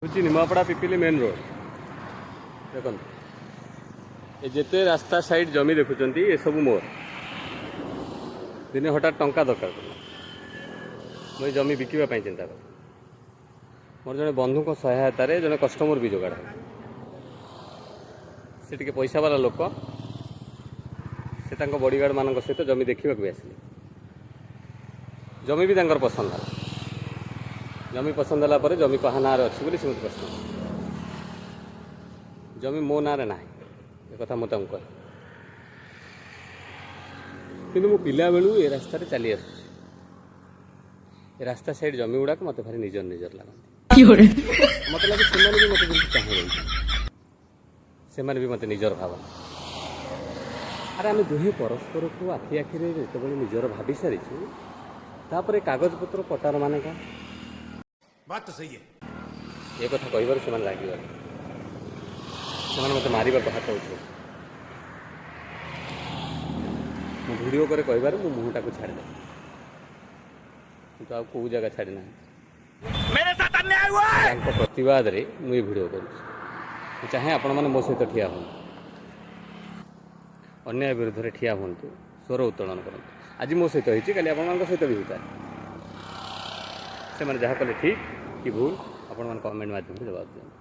ହେଉଛି Nimapada Pipili main road. ଦେଖନ୍ତୁ, ଏ ଯେତେ ରାସ୍ତା ସାଇଡ୍ ଜମି ଦେଖୁଛନ୍ତି, ଏସବୁ ମୋର। ଦିନେ ହଠାତ୍ ଟଙ୍କା ଦରକାର ପଡ଼ିଲା। ମୁଁ ଏ ଜମି ବିକିବା ପାଇଁ ଚିନ୍ତା କଲି। ମୋର ଜଣେ ବନ୍ଧୁଙ୍କ ସହାୟତାରେ ଜଣେ କଷ୍ଟମର ବି ଯୋଗାଡ଼ ହେଲା। ସେ ଟିକେ ପଇସାବାଲା ଲୋକ। ସେ ତାଙ୍କ ବଡ଼ିଗାର୍ଡ଼ମାନଙ୍କ ସହିତ ଜମି ଦେଖିବାକୁ ବି ଆସିଲେ। ଜମି ବି ତାଙ୍କର ପସନ୍ଦ ହେଲା। ଜମି ପସନ୍ଦ ହେଲା ପରେ ଜମି କାହା ନାଁରେ ଅଛି ବୋଲି ସେ ମୋତେ ପ୍ରଶ୍ନ କଲେ। ଜମି ମୋ ନାଁରେ ନାହିଁ, ଏ କଥା ମୁଁ ତାଙ୍କୁ କହେ। କିନ୍ତୁ ମୁଁ ପିଲାବେଳୁ ଏ ରାସ୍ତାରେ ଚାଲି ଆସୁଛି। ଏ ରାସ୍ତା ସାଇଡ଼୍ ଜମି ଗୁଡ଼ାକ ମୋତେ ଭାରି ନିଜର ନିଜର ଲାଗନ୍ତି। ମୋତେ ଲାଗେ ସେମାନେ ବି ମୋତେ ଯେମିତି ଚାହିଁ ରହିଛନ୍ତି, ସେମାନେ ବି ମୋତେ ନିଜର ଭାବନ୍ତି। ଆରେ, ଆମେ ଦୁହେଁ ପରସ୍ପରକୁ ଆଖି ଆଖିରେ ଯେତେବେଳେ ନିଜର ଭାବି ସାରିଛୁ, ତାପରେ କାଗଜପତ୍ର ପଟାର ମାନେ କ'ଣ? बात तो सही है। ଏ କଥା କହିବାରୁ ସେମାନେ ରାଗିଗଲେ। ସେମାନେ ମୋତେ ମାରିବାକୁ ହାତ ଉଠେଇଲେ। ମୁଁ ଭିଡ଼ିଓ କରି କହିବାରୁ ମୁଁ ମୁହଁଟାକୁ ଛାଡ଼ିଦେଲି, କିନ୍ତୁ ଆଉ କେଉଁ ଜାଗା ଛାଡ଼ି ନାହାନ୍ତି। मेरे साथ अन्याय हुआ है। ତାଙ୍କ ପ୍ରତିବାଦରେ ମୁଁ ଏ ଭିଡ଼ିଓ କରୁଛି। ମୁଁ ଚାହେଁ ଆପଣମାନେ ମୋ ସହିତ ଠିଆ ହୁଅନ୍ତୁ, ଅନ୍ୟାୟ ବିରୁଦ୍ଧରେ ଠିଆ ହୁଅନ୍ତୁ, ସ୍ୱର ଉତ୍ତୋଳନ କରନ୍ତୁ। ଆଜି ମୋ ସହିତ ହେଇଛି, କାଲି ଆପଣମାନଙ୍କ ସହିତ ବି ହେଇପାରେ। ସେମାନେ ଯାହା କଲେ ଠିକ୍ କି ଭୁଲ, ଆପଣମାନେ କମେଣ୍ଟ ମାଧ୍ୟମରେ ଜବାବ ଦିଅନ୍ତୁ।